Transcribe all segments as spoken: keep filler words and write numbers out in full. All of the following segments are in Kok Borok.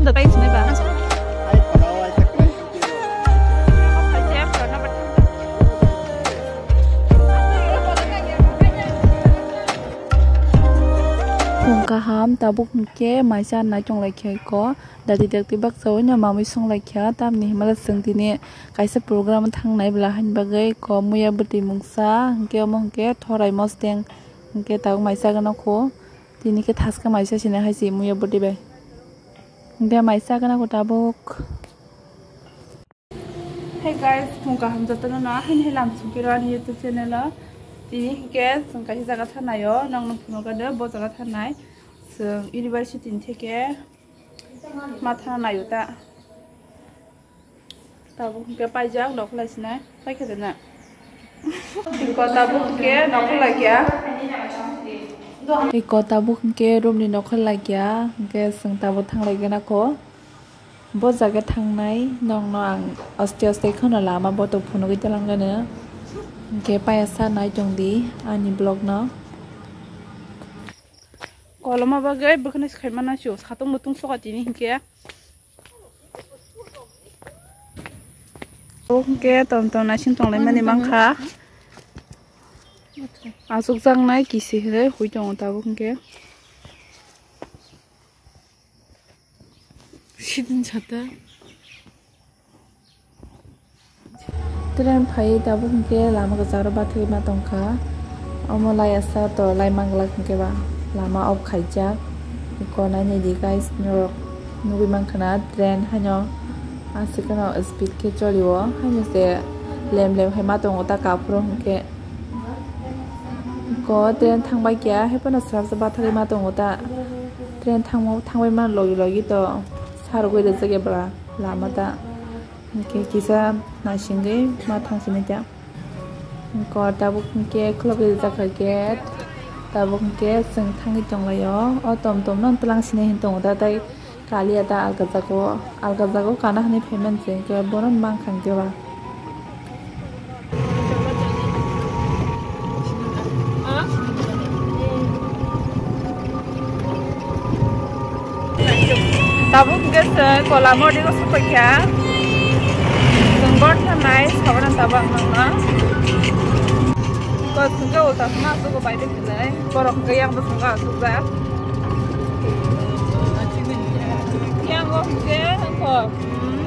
Dotai sinai ba. Phung kaham, tabuk hwnkhe maisa nai tong lai khe ko. Dati dakti baksa o no mamui song lai kha, tamni himala chwng tini kaisa program thangnai bwla haini bagwi ko muya bwtwi mungsa, hwnkhe omo hwnkhe thorai mosteng, hwnkhe tabuk maisa gana kho. Tini khe thaska maisa sina hai se muya bwtwi bai. Hwnkhe maisa gana kho tabuk. Hey guys, phung kaham jotono no, haini hai lam song khe ani YouTube channel o. Tini hwnkhe chwng kaisa jaga thangnai o, nokno phunukgwi de bo jaga thangnai. Chwng university ni theke ma thana naio ta. Tabuk hwnkhe paijak, nokhorlai sinai, paikha de na. Iko tabuk hwnkhe nokhorlai kya. Iko tabuk hwnkhe room ni nokhorlai kya, hwnkhe chwng tabuk thanglai gana kho. Bo jaga thangnai nokno ang aste aste kheno lama botok phunugwi talangano. Hwnkhe paya sa nai tongdi ani vlog no. Koloma bagwi bwkhwnwi swkhaimano chu satung mutung soka tini hinkhe. Obo hinkhe tom tom naising tonglaimani mankha. Achukjaknai kisi hinwi hui tongo tabuk hinkhe. Sidin sata. Train phai tabuk hinkhe lama kwcharo bathagwi ma tongkha. Omo lai asa to lai manglak hinkhe ba lama off khaijak. Iko nainai di guys, norok nugwi mankha na train haino aswk no speed khe cholio, haino se lem lem hai ma tongo ta kaphuru hinkhe. Iko train thangbai kya, haiphano swrapsa bathagwi ma tongo ta. Train thangma, thangbai ma logi logi to sarogwi rijak ebla lama ta. Hinkhe kisa naisingwi ma thangsinai ta. Iko tabuk hinkhe khulogwi rijak kha gate. Tabuk hinkhe chwng thangwi tonglaio. O tom tom no twlang sinai hin tongo ta tei. Kaliya ta alga jago, alga jago kana hwnwi phaimani se, hinkhe bono mankha hinkhe ba. Tabuk hinkhe se kola modi go sokoi kha. Chwng bor thanai sabana tabuk ang nangna. Ko sungke ulta khna sugo bai de hinai. Borok hinkhe yang bwskango asukjak. Yang o hinkhe ko, hmm,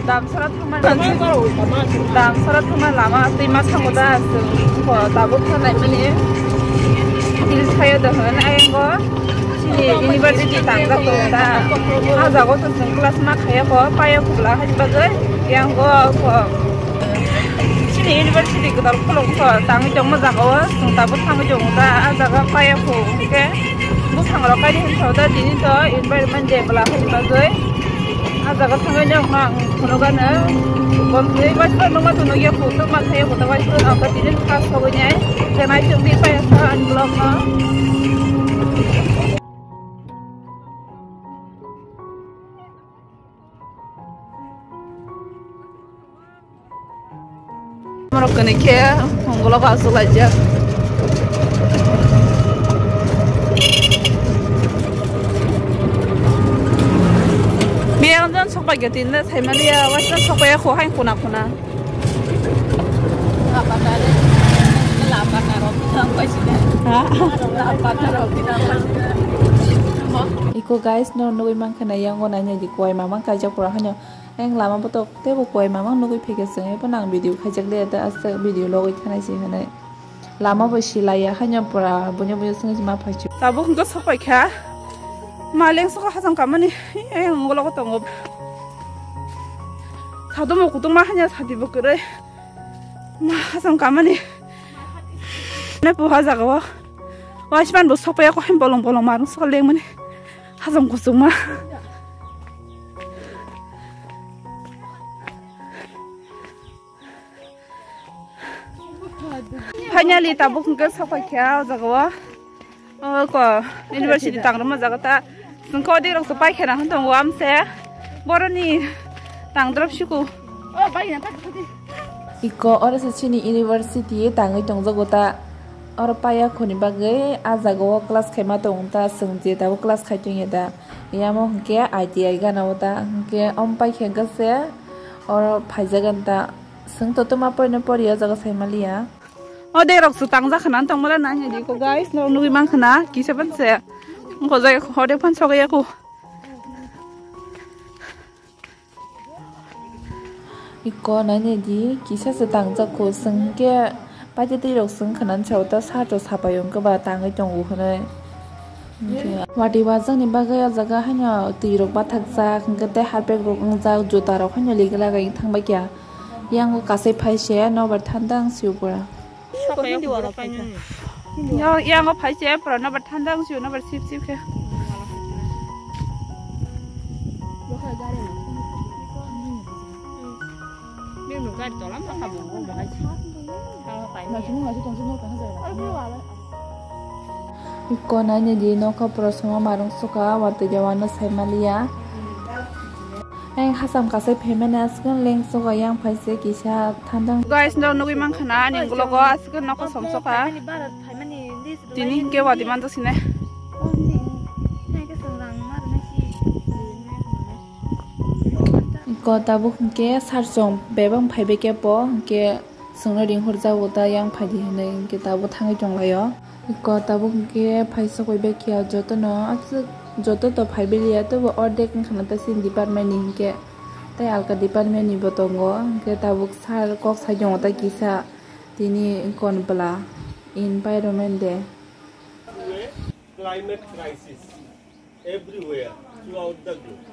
Damsara thangmani, Damsara thangmani lama twima thango da, chwng ko tabuk thangnaimani. Hill thaio da hwn, ayang o chini university tangjak tongo da. A jaga o to chwng class ma khaiya ko, paiya kubla hai bagwi, yang o ko. Chini university kwtal khulok kho tangwi tongma jaga o, chwng tabuk thangwi tongo da, a jaga paiya kho, hinkhe buphangrok kaini hinwi thago da, tini to environment day bwla hai bagwi a jaga thangwi nokno ang phunukgano. Bomtwi waisa nokma tunukya kho, tongma thaiya kho, waisa nokno tini kha sogwi nai, khe nai chwngwi paiya sa ani vlog no. Borok kwnwi khe phungulo aswk laijak. Biyang jon sokpai khe tinle saimani ya, waisa sokpai ya kho hai khuna khuna. Iko guys, no nugwi mankha na yango nainai di kowai mamang kaijak pura hano. Ang lama botok tebo kowai mamang nugwi phaikha chwng, ebo nang video khaijak le ta aswk video logwi thanai se hinwi. Lama bo silaiya haino pura buino buino swngwi se ma phaichu. Tabuk hwnkhe sokpai kha. Maleng soko hachang kamani, eh, ang ulo tongo. Sadumo kutung ma hanya sadi bo kwrwi. Ma hachang kamani. Ne puha jaga o. Waisman bo sokpai ko hem bolong bolong marung sokol lengmani. Hachang kuchung ma. Finally, tabuk hwnkhe sokpai kha o jaga o. O ko, university tangrwma jaga ta. Chwng kho dirok se paikha na hwn tongo amse. Boroni tangdrop siku. Iko oro se chini university tangwi tongjago ta. Oro paiya khoni bagwi ah jaga o class khaima tongo ta, chwng je tabuk class khai tongya da. Yamo hwnkhe I T I gana o ta, hwnkhe omo paikha hwnkhe se oro phaijagan ta. Chwng to tuma porino pori o jaga sai maliya. O de rok swtang jakha nan tongmala nai di ko guys, no nugwi mankha na kisa ban se. Ko jai hode phan sogaya ko. Iko nainai di kisa se tangjak ko, chwng hwnkhe paitwi twi rok chwng khna sa o ta sat rok sapai o hwnkhe ba tangwi tongo hwnwi. Hwnkhe watwi wajakni bagwi o jaga haino twi rok bathakjak hwnkhe tei harpek rok wngjak, juta rok haino lega lagai thangbai kha. Yang o kasai phai se nobar thanda wng si o pura. Yang, yang o phai se pura nobar thanda wng si o, nobar sip sip khe. Iko nainai di nokha pura songma marung suka, watwi de wano sai maliya. Yang hasam kasai phaimani aswkang leng suka, yang phai se kisa thandang. Guys, no nugwi mankha na ani vlog o aswkang nokha som suka. Tini hwnkhe watwi manjak sinai. Iko tabuk hwnkhe sar chwng bebak phaibai khe bo hwnkhe chwngno ringhorjago ta yang phaidi hinwi hwnkhe tabuk thangwi tonglaio. Iko tabuk hwnkhe phaisa koi bai khe jotono aswk joto to phaibai liya teibo ordek wngkha na ta chini department ni hwnkhe tei alka department ni bo tongo hwnkhe tabuk sar kok sai tongo ta kisa tini kon bwla environment day. Climate crisis everywhere throughout the globe.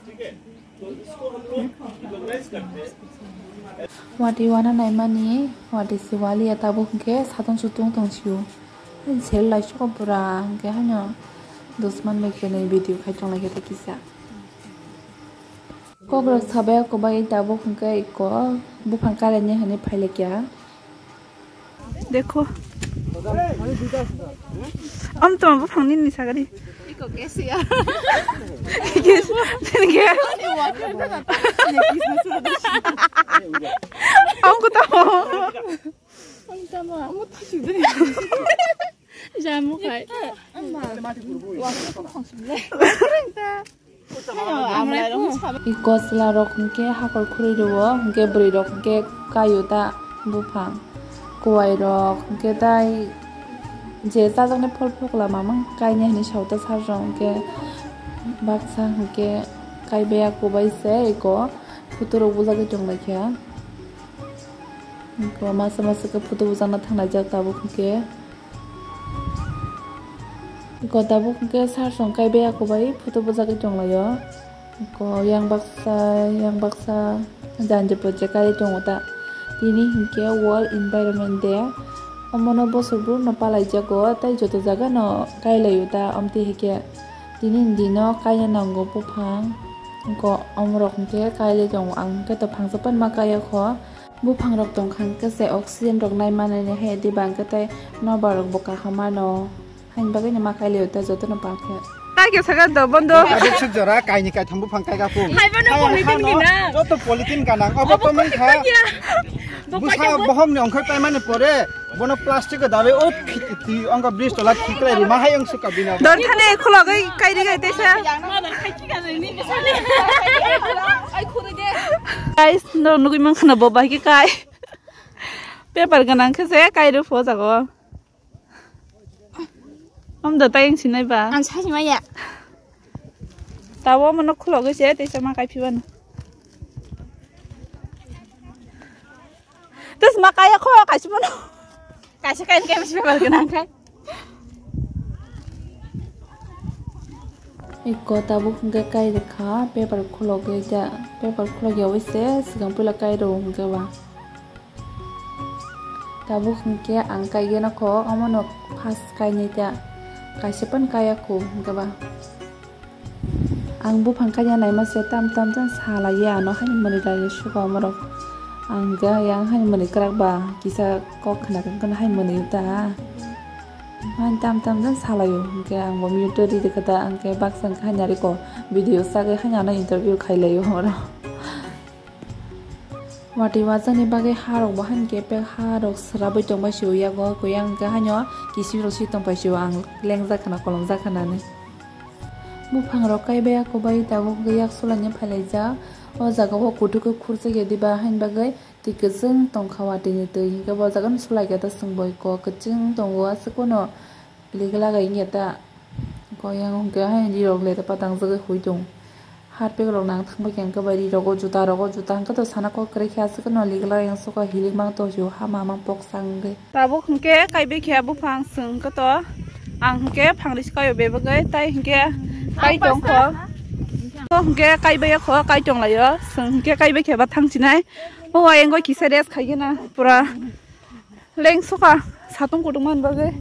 ठीक है, तो इसको हम लोग रिकॉग्नाइज करते हैं। Watwi wana naimani, watwi se waliya tabuk hwnkhe satung sutung tong sio. Sel lai suka pura hwnkhe haino dusman bai khe nai video khai tong lai khe ta kisa. Kok rok sabai kubai tabuk hwnkhe iko buphang kalaini hwnwi phai lai kha. Dekho. Am toma buphang nini sagari. Iko kesia. Kes, tini ke. Am ko tamo. Am tamo, am to sudri. Jamu khai. Iko chwla rok hwnkhe hakor khurui rwo, hwnkhe bwrwi rok hwnkhe kaio ta buphang. Kuwai rok hwnkhe tai je chajaknai phol phokla mamang kainai hinwi sao ta sar rok hwnkhe baksa hwnkhe kaibai ya kubai se iko photo rok bujagwi tong lai kha. Iko masa masa khe photo bujakna thang laijak tabuk hwnkhe. Iko tabuk hwnkhe sar song kaibai ya kubai photo bujagwi tong laio. Iko yang baksa, yang baksa janja project kaiwi tongo ta. Tini hwnkhe World Environment Day. Omono bosor brum no palaijago, tei joto jaga no kailaio ta, omtwi hwnkhe tini ni dino kaina nango buphang. Iko omorok hwnkhe kailai tongo, ang hwnkhe to phangsa panma kaiya kho. Buphang rok tong kha hwnkhe se oxygen rok nai manani hai diba hwnkhe tei nobar rok bo kaham mano. Haini bagwi no ma kailio ta joto no palkhe. Tai khe saga do bondo. Tabuk suk jora kaini kaitham buphang kai ka phung. Hai bono polythene gina. Joto polythene gana. Obo to mung kha. Busa bohom ni ongkhor paimani pore bono plastic o dawi o twi ongka bridge tola khiklai rima hai ong suka bina. Dor thane khulogwi kairi gai tesa. Guys, no nugui mang khana bo bai ke kai. Paper ganang khe se kai ro pho jago. Am da tayang sinai ba. Ang sa simaya. Tawo mano khulogwi se tesa ma kai phibano. Tes ma kaya kho kaisa mano. Kaisa kain kai masi paper ganang kai. Iko tabuk hwnkhe kai rwkha paper khulogwi da, paper khulogya wi se swkang puila kai rw hwnkhe ba. Tabuk hwnkhe ang kaigeno kho omono first kainai ta, kaisa pan kaya kho hwnkhe ba. Ang buphang kanya naima se tam tam jan salaiya ano haini mwnwi lai suka omorok. Ang ga yang haini mwnwi kwrak ba kisa kok khna khe haini mwnwi ta. Haini tam tam jan salaio hwnkhe ang bo mute ri rwkha ta, hwnkhe baksa hwnkhe haini ari ko video sagwi haini ano interview khailaio omorok. Watwi wajakni bagwi ha rok bo haino khe pek ha rok swrabwi tongbai sio yago, kuyang hwnkhe haino kisip rok si tongpai sio, ang lengjak khana kolomjak khana hinwi. Buphang rok kaibai ya kobai tabuk hwnkhe yak sulaina phailaijak. O jaga o kuthuk khe khurjak ya diba haini bagwi twi kwchwng tongkha watwi ni twi, hinkhe bo jaga no sulaikha ta chwng boi kok kwchwng tongo aswk no. Lik lagai wngya ta. Kok yang hwnkhe hai rirok le ta patang jagwi hui tong. Harpik rok nang thangbai khe hwnkhe bai rirok o juta rok o juta hwnkhe to sana kok kwrwi khe aswk no lik lagai wngsuka hilik mang to hio hama mang pok sang wngwi. Tabuk hwnkhe kaibai khe buphang chwng hwnkhe to ang hwnkhe phangri swkaio bebagwi tai hwnkhe kai tongkho. Hwnkhe kaibai kho kai tonglaio chwng hwnkhe kaibai khe ba thangchinai. O ayang kisa rest khaigena pura. Lengsuka satung kutung man bagwi.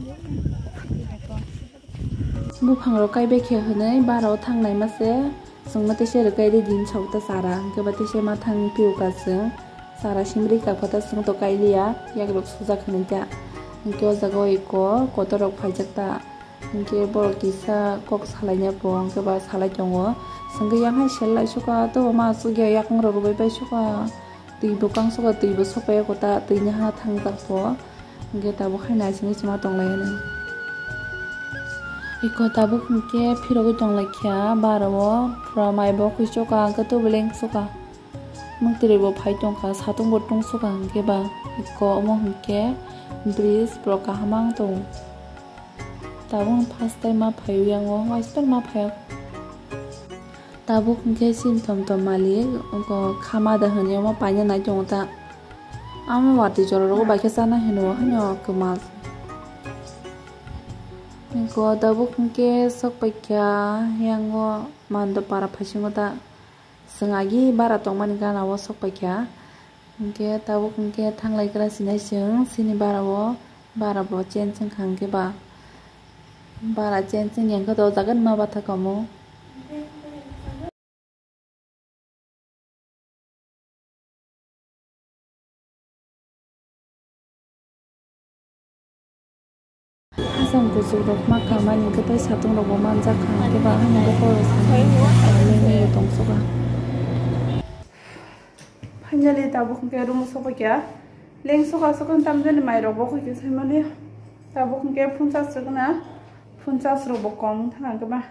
Buphang rok kaibai khe hwnwi bara o thangnai ma se chwngno tei se rwkai rw din saui ta chara hwnkhe ba tei se ma thang piu ka chwng chara simri ka pha ta chwng to kai liya yak rok sujak hwnwi ta hwnkhe o jaga o eko kotor rok phaijak ta. Hwnkhe borok kisa kok salaina bo hwnkhe ba salai tongo. Hwnkhe yang hai sel lai suka to ma aswk ya yakung rok rwbai pai suka. Twi bo kang suka twi bo sokpai kota twi ni ha thangjak bo. Hwnkhe tabuk hai naisingwi chwma tonglai hwnwi. Iko tabuk hwnkhe phirogwi tonglaikha bara o pura mai bo khuisoka hwnkhe to beleng suka. Mwtwrwi bo phai tongkha satung bo tungsuka hwnkhe ba. Iko omo hwnkhe bridge borok kaham ang tongo. Tabuk first time ma phaio yango, first time ma phaio. Tabuk hwnkhe chini tom tom malik, oko khama da hwnwi omo paina nai tongo ta. Amo watwi jora rogo bai khe chana hino, haino kwmal. Oko tabuk hwnkhe sok paikha, yango mando para phaisingo ta. Chwng agi bara tongmani gana o sok paikha. Hwnkhe tabuk hwnkhe thanglai gra sinai chwng chini bara o, bara bo change wngkha hwnkhe ba. Bara change wngya hwnkhe to o jaga ni ma bathakamo. Hasam kuchuk rok ma kamani hwnkhe tei satung rok bo manjak kha, hwnkhe ba haino bokhorok sanai tongsuka. Finally tabuk hwnkhe room o sokphaikha. Lengsuka suka tamjani mai rok bo khaikhe saimani. Tabuk hwnkhe phunchas rok na, phunchas rok bo kom wngkha hwnkhe ba.